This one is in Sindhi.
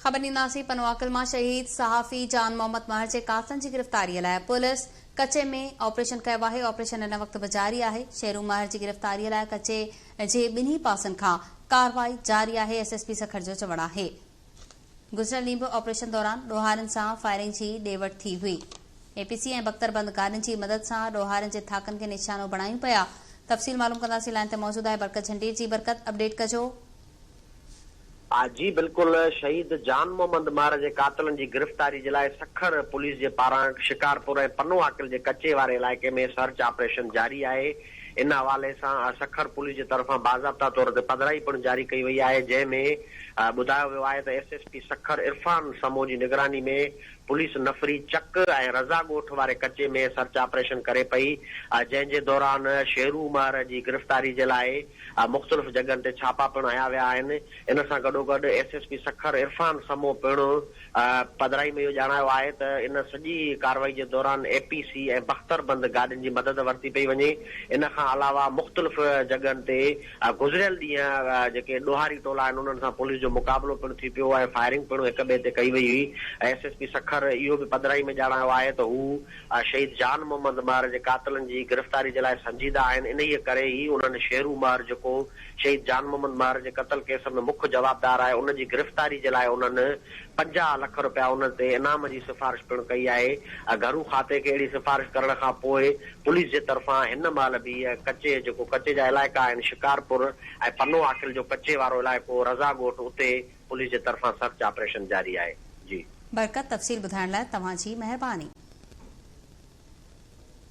خبر ڏينداسين پنوعاقل مان شهيد صحافي جان محمد مهر جي قاتلن جي گرفتاري لاء پوليس ڪچي ۾ آپريشن ڪيو آهي، آپريشن هن وقت به جاري آهي، شيرو مهر جي گرفتاري لاء ڪچي جي ٻنهي پاسن کان ڪارروائي جاري آهي، ايس ايس پي سکر جو چوڻ آهي گذريل ڏينهن به آپريشن دوران ڏوهارين سان فائرنگ جي ڏي وٺ ٿي هئي، اي پي سي ۽ بختر بند گاڏين جي مدد سان ڏوهارين جي ٿاڪن کي نشانو بڻايون پيا، تفصيل معلوم ڪنداسين لائين تي موجود آهي برڪت جهنڊير جي برڪت اپڊيٽ ڪجو. جي بلڪل شهيد جان محمد مهر جي قاتلن جي گرفتاري جي لاء سکر پوليس جي پاران شڪارپور ۽ پنو عاقل جي ڪچي واري علائقي ۾ سرچ آپريشن جاري آهي ان حوالي سان سکر پوليس جي طرفان باضابطا طور تي پڌرائي پڻ جاري ڪئي وئي آهي جنهن ۾ ٻڌايو ويو آهي ته S S P Sukkur Irfan Samoon جي نگراني ۾ پوليس نفري چڪ ۽ رضا ڳوٺ واري ڪچي ۾ سرچ آپريشن ڪري پئي جنهن جي دوران شيرو مهر جي گرفتاري جي لاء مختلف جڳهن تي ڇاپا پڻ هنيا ويا آهن، ان سان گڏوگڏ S S P Sukkur Irfan Samoon پڻ پڌرائي ۾ اهو ڄاڻايو آهي ته ان سڄي ڪارروائي جي دوران اي پي سي ۽ بختر بند گاڏين جي مدد ورتي پئي وڃي، ان کان علاوه مختلف جڳهن تي گذريل ڏينهن جيڪي ڏوهاري ٽولا آهن انهن سان پوليس جو مقابلو پڻ ٿي پيو ۽ فائرنگ پڻ هڪ ٻئي تي ڪئي وئي هئي، ايس ايس پي سکر اهو به پڌرائي ۾ ڄاڻايو آهي ته هو شهيد جان محمد مهر جي قاتلن جي گرفتاري جي لاء سنجيده آهن، انهيء ڪري ئي انهن شيرو مهر جيڪو شهيد جان محمد مهر جي قتل ڪيس ۾ مک جوابدار آهي ان جي گرفتاري جي لاء انهن 50 لک رپيا ان تي انعام جي سفارش پڻ ڪئي آهي. گهرو کاتي کي اهڙي سفارش ڪرڻ کان پوء پوليس جي طرفان هن مهل به ڪچي جيڪو ڪچي جا علائقا آهن شڪارپور ۽ پنو عاقل جو ڪچي وارو علائقو رضا ڳوٺ اتي پوليس جي طرفان سرچ آپريشن جاري آهي. جي. برڪت تفصيل ٻڌائڻ لاء توهان جي مهرباني.